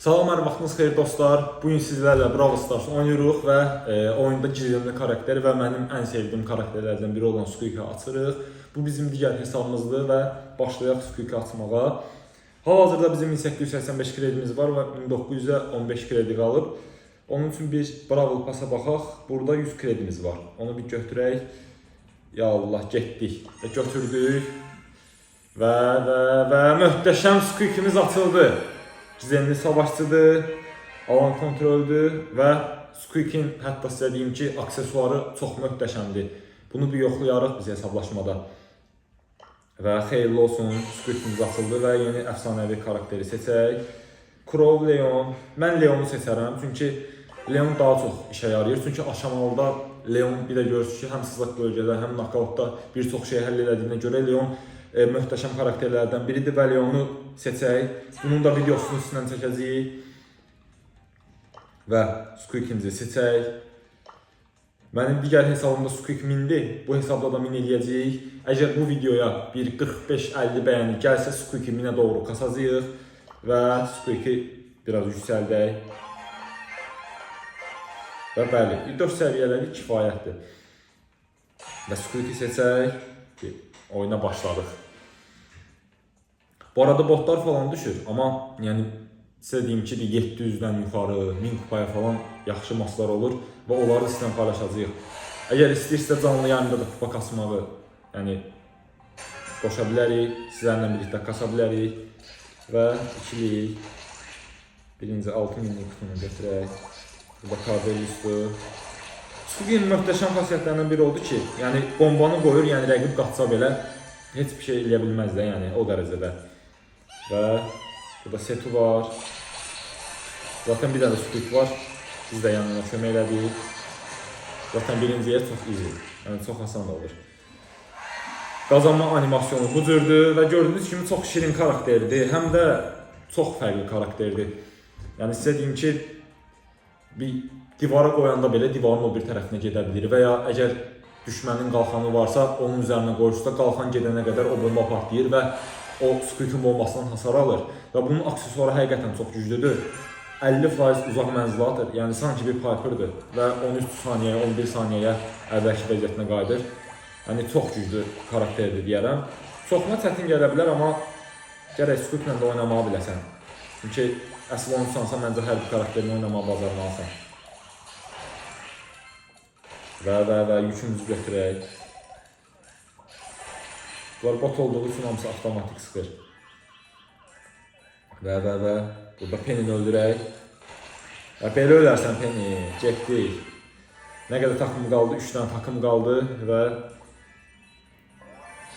Salam, hər vaxtınız xeyir dostlar. Bu gün sizlərlə Brawl Stars oynayırıq və oyunda gizemli karakter və mənim ən sevdiyim karakterlərdən biri olan Squeak'i açırıq. Bu bizim digər hesabımızdır və başlayaq Squeak'i açmağa. Hal-hazırda bizim 1885 kredimiz var və 1915 kredi qalıb. Onun üçün bir Brawl Pass'a baxaq. Burada 100 kredimiz var. Onu bir götürək. Ya Allah, getdik. Və götürdük. Və möhtəşəm Squeak'imiz açıldı. Gizemli savaşçıdır, alan kontroldür və Squeak'in hətta sizə deyim ki, aksesuarı çox möhtəşəmdir. Bunu bir yoxlayarıq biz hesablaşmada. Və xeyirli olsun, Squeak'imiz açıldı və yeni əfsanəvi karakteri seçək. Crow Leon. Mən Leonu seçərəm çünki Leon daha çox işə yarayır. Çünki aşamalıda Leon bir də görürsünüz ki, həm sızıq bölgədə, həm nokautda bir çox şey həll elədiyinə görə Leon möhtəşəm karakterlərdən biridir və Leonu seçək. Bunun da videosunu üstündən çəkəcəyik. Və Squeak'imizi seçək. Mənim digər hesabımda Squeak 1000-dir. Bu hesabda da 1000 eləyəcəyik. Əgər bu videoya bir 45-50 bəyəni gəlsə Squeak'i 1000-ə doğru kasacağıq və Squeak'i biraz yüksəldək. Və bəli, 4 səviyyələri kifayətdir. Və Squeak'i seçək. Oyuna başladıq. Bu arada botlar falan düşür, amma yəni sizə deyim ki, 700-dən yuxarı, 1000 kupaya falan yaxşı maçlar olur və onları sizlə paylaşacağıq. Əgər istəyirsə canlı yayımda da kupa kasmağı, yəni qoşa bilərik, sizlərlə birlikdə kasa bilərik və ikilik. Birinci 6000-lik qutunu götürək. Burada Cardelius'dur. Squeak'in möhtəşəm xasiyyətlərindən biri oldu ki, yəni bombanı qoyur, yəni rəqib qaçsa belə heç bir şey eləyə bilməz də, yəni o dərəcədə. Və burada setu var. Zaten bir dənə Squeak var. Biz də yanına kömək elədik. Zaten birinci yer çox easy. Yəni çox asan olur. Qazanma animasyonu bu cürdür və gördüyünüz kimi çox şirin karakterdir. Həm də çox fərqli karakterdir. Yəni sizə deyim ki, bir divara qoyanda belə divarın o bir tərəfinə gedə bilir və ya əgər düşmənin qalxanı varsa, onun üzərinə qoyursa, qalxan gedənə qədər o bomba partlayır və o Squeak'in bombasından hasar alır. Və bunun aksesuarı həqiqətən çox güclüdür. 50% uzaq mənzilə atır. Yəni sanki bir Piper'dır və 13 saniyəyə, 11 saniyəyə əvvəlki vəziyyətinə qayıdır. Yəni çox güclü karakterdir deyərəm. Çoxuna çətin gələ bilər, amma gərək Squeak'lə də oynamağı biləsən. Çünki əsl oyunçusansa məncə hər bir karakterini oynamağı bacarmalısan. Və yükümüzü götürək. Bunlar bot olduğu üçün hamısı avtomatik sıxır. Və burada Penny'ni öldürək. Və belə ölərsən Penny, getdik. Nə qədər takım qaldı? 3 dənə takım qaldı və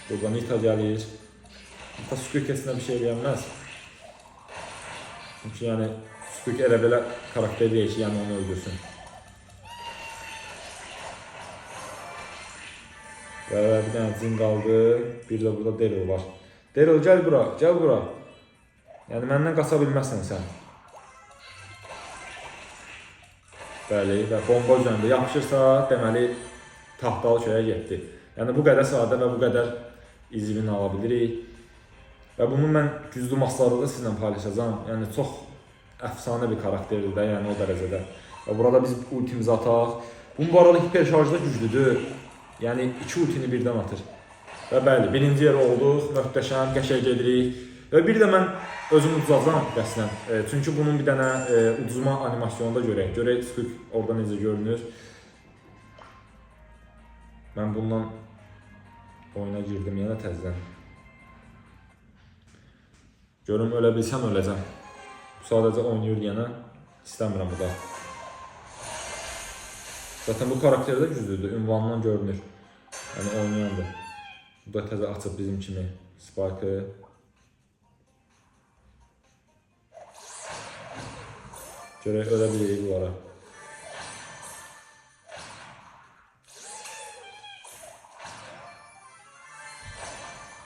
burada Nita gəlir. Nita Squeak heç nə bir şey eləyənməz. Çünki yəni Squeak elə belə karakter deyil ki, yəni onu öldürsün. Və bir dənə cin qaldı. Bir də burada Daryl var. Daryl gəl bura, gəl bura. Yəni məndən qaça bilməzsən sən. Bəli, və bomba üzərində yapışırsa, deməli taxtalı köyə getdi. Yəni bu qədər sadə və bu qədər izvini ala bilirik. Və bunu mən güclü maçlarda da sizlə paylaşacağam. Yəni çox əfsanə bir karakterdir də, yəni o dərəcədə. Və burada biz ultimizi ataq. Bunun bu arada hiper şarjı da güclüdür. Yəni iki ultini birdən atır. Və bəli, birinci yer olduq, möhtəşəm, qəşəng gedirik. Və bir də mən özüm uduzacağam qəsdən. Çünki bunun bir dənə uduzma animasyonu da görək. Görək Squeak orada necə görünür. Mən bundan oyuna girdim yenə təzədən. Görüm ölə bilsəm öləcəm. Sadəcə oynayır yenə. İstəmirəm bu da. Zaten bu karakter də güclüdür. Ünvanından görünür. Yəni oynayandır. Bu da təzə açıb bizim kimi Spike'ı. Görək ölə bilirik bunlara.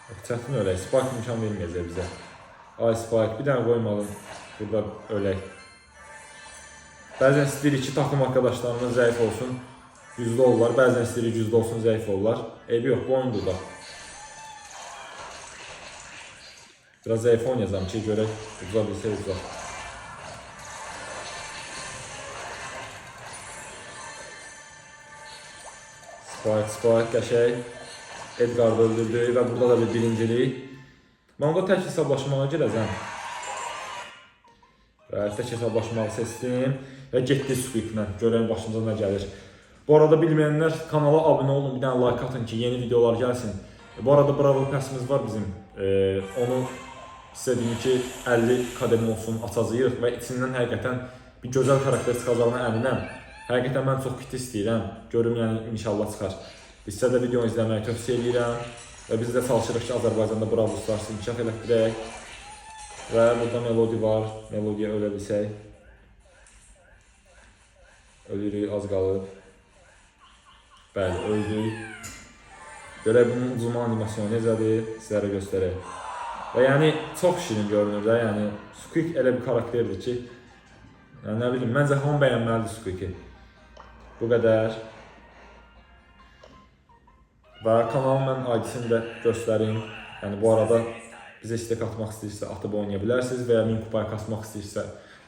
Yox, çətin ölək. Spike imkan verməyəcək bizə. Ay Spike, bir dənə qoymalım. Burada ölək. Bəzən istəyirik ki, takım arkadaşlarımız zəif olsun, güclü olurlar. Bəzən istəyirik güclü olsun, zəif olurlar. Eybi yox, bu oyundur da. Biraz zəif oynayacağam ki, görək uduza bilsək uduzaq. Spike, Spike qəşəng. Edgar da öldürdü və burada da bir birincilik. Mən onda tək hesablaşmağa girəcəm. Və tək hesablaşmağı seçdim və getdi Squeak-lə. Görək başımıza nə gəlir. Bu arada bilməyənlər kanala abunə olun, bir dənə like atın ki, yeni videolar gəlsin. Bu arada Brawl Pass-imiz var bizim. Onu sizə deyim ki, 50 kadem olsun açacağıq və içindən həqiqətən bir gözəl karakter çıxacağına əminəm. Həqiqətən mən çox kit istəyirəm. Görüm yəni inşallah çıxar. Biz sizə də video izləməyi tövsiyə edirəm və biz də çalışırıq ki, Azərbaycanda Brawl Stars inkişaf elətdirək. Və burada Melody var. Melodiyə ölə bilsək. Ölürük, az qalıb. Bəli, öldük. Görək bunun ucuma animasyonu necədir, sizlərə göstərək. Və yəni çox şirin görünür də, yəni Squeak elə bir karakterdir ki, yəni nə bilim, məncə hamı bəyənməlidir Squeak-i. Bu qədər. Və kanalın mən ID-sini də göstərim. Yəni bu arada bizə istek atmaq istəyirsə atıb oynaya bilərsiniz və ya 1000 kupaya kasmaq istəyirsə,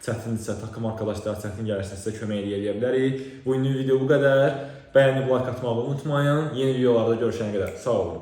çətindirsə, takım arkadaşlar çətin gəlirsə sizə kömək eləyə bilərik. Bu günlük video bu qədər. Bəyənib like atmağı unutmayın. Yeni videolarda görüşənə qədər sağ olun.